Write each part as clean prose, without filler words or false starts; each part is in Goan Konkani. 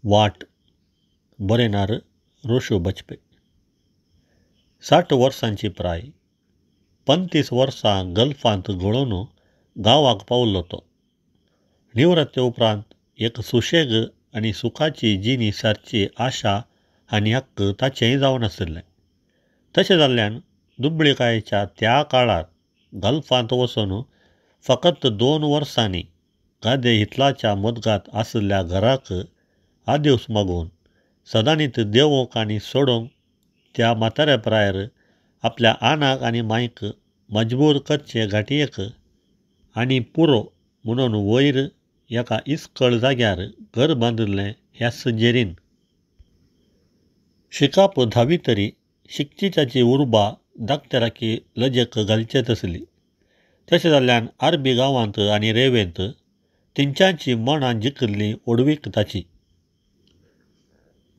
वाट बरयणार रोशू बजपे. 60 वर्सांची प्राय, 35 वर्सां गल्फांत घोळोवन गांवाक पावलो तो. निवृत्ते उपरांत एक सुशेग आनी सुखाची जिणी सारची आशा आनी हक्क ताचेंय जावन आशिल्लें. तशें जाल्ल्यान दुबळीकायेच्या त्या काळार गल्फांत वचून फकत 2 वर्सांनी गादे हितलाच्या मदगात आशिल्ल्या घराक आदेवस मागून सदांनीत देंवोंक आनी सोडोवंक त्या म्हाताऱ्या प्रायर आपल्या आनाक आनी मायक मजबूर करचे घाटयेक आनी पुरो म्हणून वयर एका इस्कळ जाग्यार घर बांदिल्लें ह्याच जेरीन. शिकाप धावी तरी शिकचीच्याची उर्बा धाकट्याराकी लजेक घालचे तसली. तशें जाल्ल्यान आरबी गांवांत आनी रेवेंत तेंच्यांची मनां जिखिल्ली व्हडवीक ताची.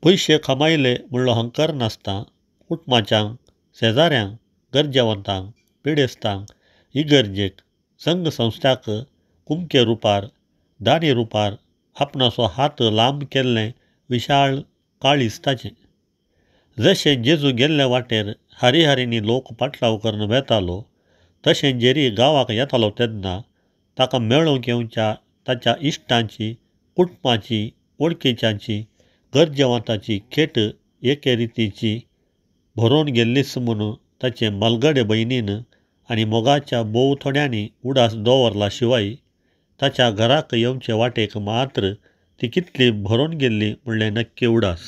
पयशे कमायले म्हणलो हंकार नासता कुटुंबाच्यांक, शेजाऱ्यांक, गरजेवंतांक, पिडेस्तांक, इगर्जेक, संघ संस्थाक कुमके रुपार, दानी रुपार आपणाचो हात लांब केल्लें विशाळ काळीज ताचें. जशें जेजू गेल्ले वाटेर हारी हारींनी लोक पाटलाव करून वेतालो तशें जेरी गांवाक येतालो तेन्ना ताका मेळोवंक येवच्या ताच्या इश्टांची, कुटुंबाची, वळखीच्यांची, गरजेवंताची खेट एके रितीची भरोवन गेल्लीच म्हणून ताचे मालगडे भयणीन आनी मोगाच्या भोव थोड्यांनी उडास दवरला शिवाय ताच्या घराक येवचे वाटेक मात्र ती कितली भरोवन गेल्ली म्हणलें नक्की उडास.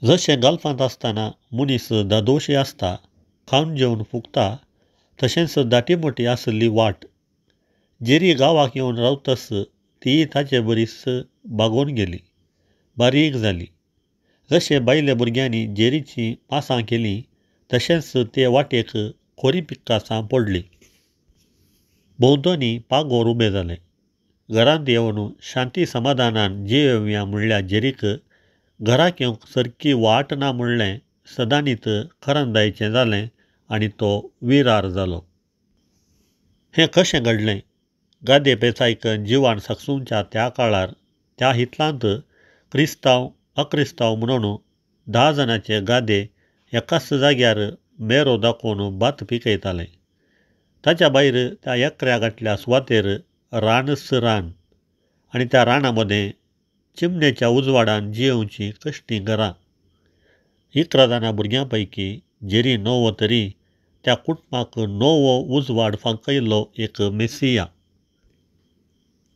जशें गल्फांत आसतना मनीस धादोशी आसता, खावन जेवन फुगता, तशेंच दाटी मोटी आशिल्ली वाट जेरी गांवाक येवन रावतस ती ताचे बरीच बागोवन गेली, बारीक जाली. जशें बायले भुरग्यांनी जेरीचीं पासां केलीं तशेंच ते वाटेक खोरी पिकासां पडलीं. भोंवतणी पागोर उबें जालें. घरांत येवन शांती समाधानान जियेवया म्हणल्या जेरीक घराक येवंक सारकी वाट ना म्हणलें सदांनीत खरंदायचें जालें आनी तो विरार जालो. हें कशें घडलें? गादे पेचायक जिवान साकसुच्या त्या काळार त्या हितलांत क्रिस्तांव अक्रिस्तांव म्हणून 10 जाणांचे गादे एकाच जाग्यार मेरो दाखोवन भात पिकयताले. ताच्या भायर त्या एकऱ्या घातल्या सुवातेर रानच रान आनी त्या राना मदें चिमणेच्या उजवाडान जियेवचीं कश्टी घरां. 11 जाणां भुरग्यां पैकी जेरी नवो तरी त्या कुटुंबाक नवो उजवाड फांकयल्लो एक मेसिया.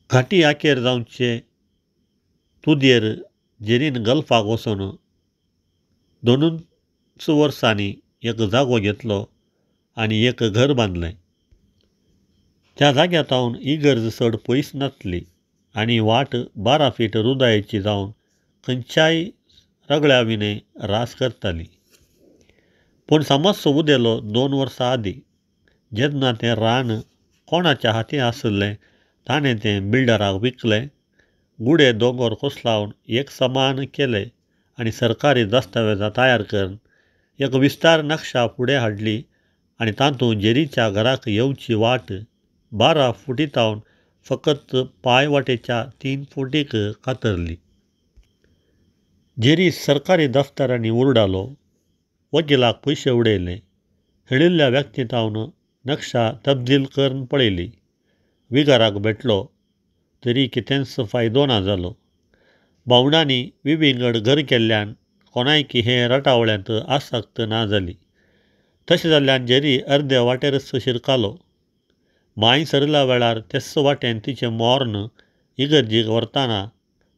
घांटी आखेर जावचे तुदयेर जेरीन गल्फाक वचून 2 वर्सांनी एक जागो घेतलो आनी एक घर बांदलें. त्या जाग्या तावन इगर्ज चड पयस नासली आनी वाट 12 फीट रुदायेची जावन खंयच्याय रगड्या विणें रास करताली. पूण समज उदेलो 2 वर्सां आदीं जेन्ना तें रान कोणाच्या हातीं आशिल्लें ताणें तें बिल्डराक विकलें, गुडे दोंगर कोसलावन एक समान केले आनी सरकारी दस्तावेजां तयार करून एक विस्तार नक्षा फुडें हाडली आनी तातूंत जेरीच्या घराक येवची वाट 12 फुटी तावन फकत पांय वाटेच्या 3 फुटीक कातरली. जेरी सरकारी दफ्तरांनी उरडालो, वकिलाक पयशे उडयले, हेळिल्ल्या व्यक्ती तावन नक्षा तब्दील करून पळयली, विगाराक भेटलो तरी कितेंच फायदो ना जालो. भावंडांनी विविंगड घर केल्ल्यान कोणायकी हें रटावळ्यांत आसक्त ना जाली. तशें जाल्ल्यान जेरी अर्दे वाटेरच शिरकालो. मांय सरिल्ल्या वेळार तेच वाटेन तिचें मोर्न इगर्जेक व्हरतना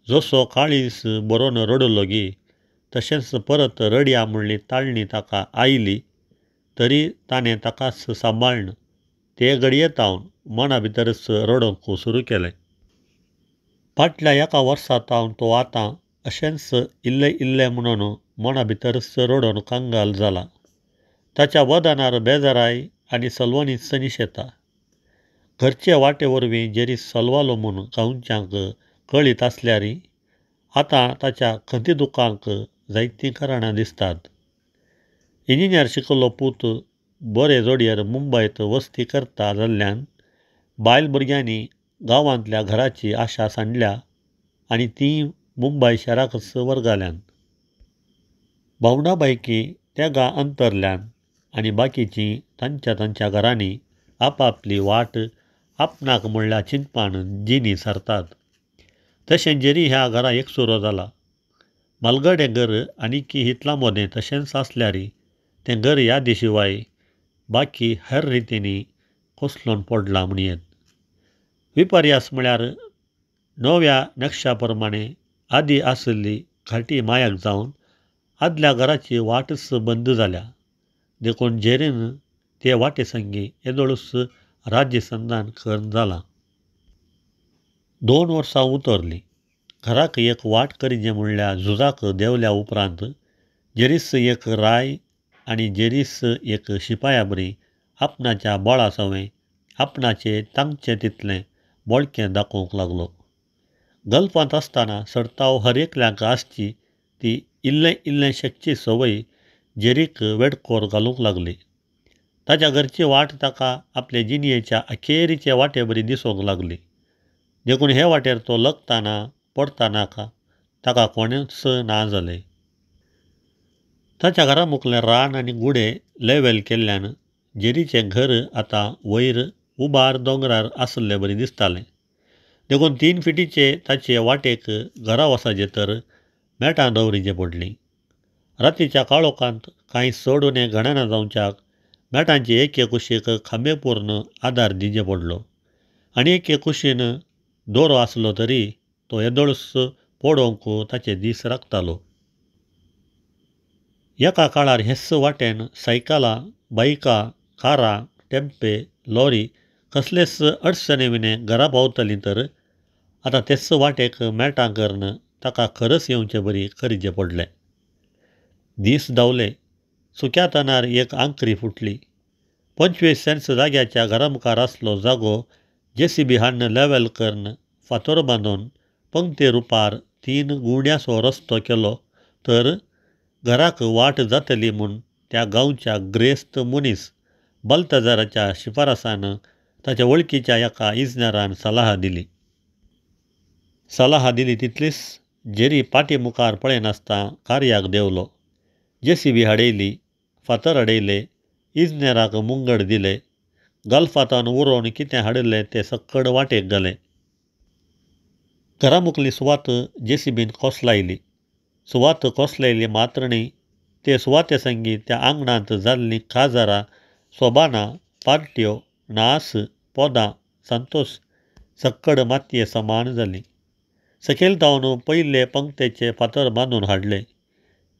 जसो काळीज बरोवन रडलो गी तशेंच परत रडया म्हणली ताळणी ताका आयली तरी ताणें ताकाच सांबाळ्ळें. ते घडये तावन मना भितरच रडोवंक सुरू केलें. फाटल्या एका वर्सा तावन तो आतां अशेंच इल्लें इल्लें म्हणून मना भितरच रडोवन कंगाल जाला. ताच्या वदनार बेजाराय आनी सलवणी निशेता. घरचे वाटे वरवीं जेरी सलवालो म्हूण गांवच्यांक कळीत आसल्यार आतां ताच्या खंती दुकांक जायतीं कारणां दिसतात. इंजिनियर शिकलो पूत बरे जोडयेर मुंबयत वस्ती करता जाल्ल्यान बायल भुरग्यांनी गांवांतल्या घराची आशा सांडल्या आनी ती मुंबय शाराकच वर्गाल्यान. भावंडा बायकी तेगां अंतरल्यान आनी बाकीचीं तांच्या तांच्या घरांनी आपापली वाट आपणाक म्हणल्या चिंतपान जिणी सारतात. तशें जेरी ह्या घरा एकसुरो जाला. मालगडें घर आनीकी हितलां मोदें तशेंच आसल्यार तें घर यादी शिवाय बाकी हेर रितींनी कोसलोन पडलां म्हणयेत. विपर्यास म्हळ्यार नव्या नकशा प्रमाणे आदी आशिल्ली घाटी मायाक जावन आदल्या घराची वाटच बंद जाल्या. देखून जेरीन ते वाटे संगी येदोळूच राज्यसंधान करून जालां. 2 वर्सां उतरलीं. घराक एक वाट करिजे म्हणल्या झुजाक देंवल्या उपरांत जेरीस एक राय आनी जेरीस एक शिपाया बरी आपणाच्या बळा सवें आपणाचे तांगचें तितलें बळकें दाखोवंक लागलो. गल्फांत आसतना चडताव हर एकल्याक आसची ती इल्लें इल्लें शकची संवय जेरीक वेडकोर घालूंक लागली. ताच्या घरची वाट ताका आपले जिणयेच्या अखेरीचे वाटे बरी दिसूंक लागली. देखून हे वाटेर तो लकताना पडताना ताका कोणूच ना जालें. ताच्या घरा मुखलें रान आनी गुडे लेवल केल्ल्यान जेरीचें घर आतां वयर उबार दोंगरार आशिल्ले बरी दिसतालें. देखून 3 फिटीचे ताचे वाटेक घरा वचाचें तर मेटां दवरिचें पडलीं. रातीच्या काळोखांत कांय चड उणें घडना जावच्याक मेटांचे एके कुशीक खांबे पूर्ण आदार दिवचो पडलो आनी एके कुशीन दोरो आसलो तरी तो येदोळच पडोवंक ताचे दीस राखतालो. एका काळार हेच वाटेन सायकलां, बायकां, कारां, टेम्पे, लॉरी कसलेच अडचणे विणें घरा पावतलीं तर आतां तेच वाटेक मेटां करून ताका खरस येवचे बरी करिचें पडलें. दीस धांवले. सुक्या तणार एक आंकरी फुटली. 25 सेंट्स जाग्याच्या घरा मुखार आसलो जागो जेसीबी हाडून लेवल करून फातर बांदून पंक्ती रुपार 3 गुंड्याचो रस्तो केलो तर घराक वाट जातली म्हूण त्या गांवच्या ग्रेस्त मनीस बलतजाराच्या शिफारसान ताच्या वळखीच्या एका इजनेरान सलाह दिली. सलाह दिली तितलीच जेरी पाटी मुखार पळयनासतना कार्याक देंवलो. जेसीबी हाडयली, फातर हाडयले, इजनेराक मुंगड दिले, गल्फांतान उरोवन कितें हाडिल्लें तें सक्कड वाटेक घालें. घरा मुखली सुवात जेसीबीन कोसलायली. सुवात कोसलायली मात्र न्ही, ते सुवाते संगी त्या आंगणांत जाल्लीं काजारां, सोबानां, पार्ट्यो, नास, पोदां, संतोश सक्कड मातये समान जालीं. सकयल धांवन पयले पंक्तेचे फातर बांदून हाडले.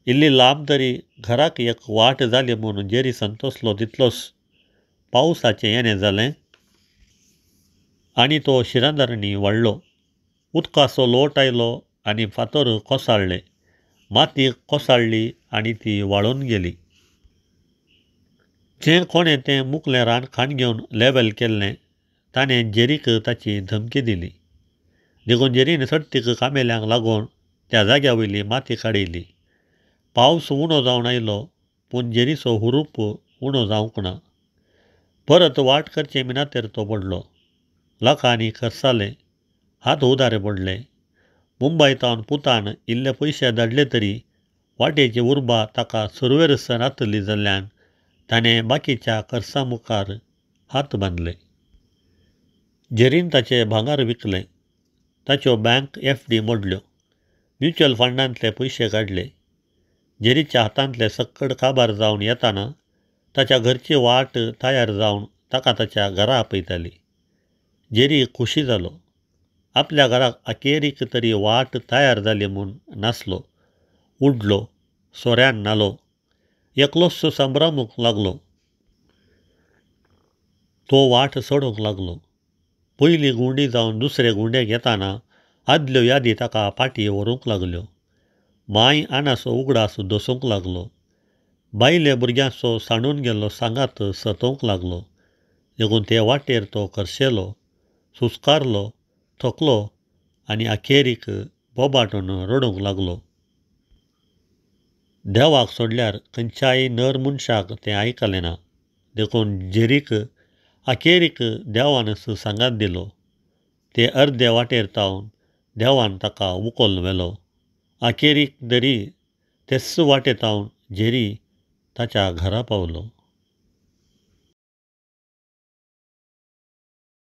इल्ली लांब तरी घराक एक वाट जाली म्हूण जेरी संतोसलो तितलोच. पावसाचें येणें जालें आनी तो शिरांदारांनी वाडलो. उदकाचो लोट आयलो आनी फातर कोसळ्ळे. माती कोसळ्ळी आनी ती वाळून गेली. जें कोणें तें मुखलें रान खाण घेवन लेवल केल्लें ताणें जेरीक ताची धमकी दिली. देखून जेरीन सडतीक कामेल्यांक लागून त्या जाग्या वयली माती काडयली. पावस उणो जावन आयलो पूण जेरीचो हुरूप उणो जावंक ना. परत वाट करचे मिनातेर तो पडलो. लोकांनी खर्चाले, हात उदारे पडले. मुंबय तावन पुतान इल्ले पयशे धाडले तरी वाटेची उर्बा ताका सुरवेरच नातली जाल्ल्यान ताणें बाकीच्या खर्चा मुखार हात बांदले. जेरीन ताचें भांगर विकलें, ताच्यो बँक एफ डी मोडल्यो, म्युच्युअल फंडांतले पयशे काडले. जेरीच्या हातांतले सक्कड काबार जावन येताना ताच्या घरची वाट तयार जावन ताका ताच्या घरा आपयताली. जेरी खोशी जालो. आपल्या घराक अखेरीक तरी वाट तयार जाली म्हूण नासलो. उडलो, सोऱ्यान न्हालो, एकलोच संभ्रमूंक लागलो. तो वाट चडूंक लागलो. पयली गुंडी जावन दुसरे गुंडेक येताना आदल्यो यादी ताका फाटी व्हरूंक लागल्यो. मांय आनाचो उगडास दसूंक लागलो. बायले भुरग्यांचो सांडून गेल्लो सांगात सतोवंक लागलो. देखून ते वाटेर तो खर्शेलो, सुस्कारलो, थकलो आनी अखेरीक बोबाटून रडूंक लागलो. देवाक सोडल्यार खंयच्याय नर मनशाक तें आयकलें ना. देखून जेरीक अखेरीक देवानच सांगात दिलो. ते अर्दे वाटेर तावन देवान ताका उखल व्हेलो. आकेरीक दरी तेच वाटेतावन जेरी ताच्या घरा पावलो.